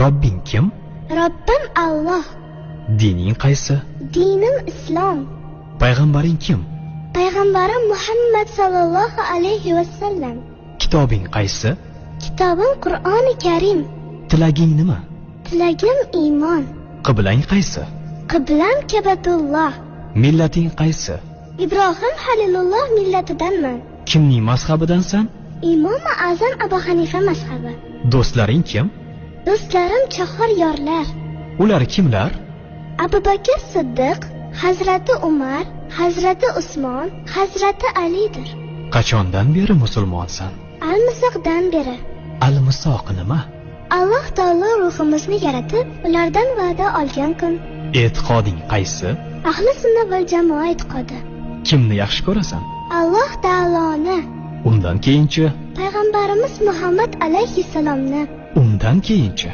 Robbing kim? Robbim Alloh. Dining qaysi? Dinim Islom. Payg'ambaring kim? Payg'ambarim Muhammad sallallohu alayhi va sallam. Kitobing qaysi? Kitobim Qur'oni Karim. Tilaging nima? Tilagim iymon. Qiblang qaysi? Qiblam Kabatulloh. Millating qaysi? Ibrohim Halilulloh millatidanman. Kimning mazhabidansan? Imomi Azam Abu Hanifa mazhabi. Do'stlaring kim? Do'stlarim chahar yorlar. Ular kimlar? Abu Bakr Siddiq, Hazrati Umar, Hazrati Usmon, Hazrati Alidir. Qachondan beri musulmonsan? Al-Misoqdan beri. Al-Misoq nima? Alloh taolo ruhimizni yaratib, ulardan va'da olgan kun. E'tiqoding qaysi? Ahli sunna val jamoa e'tiqodi. Kimni yaxshi ko'rasan? Alloh taoloni. Undan keyinchi? Payg'ambarimiz Muhammad alayhissalomni. Undan keyinchi?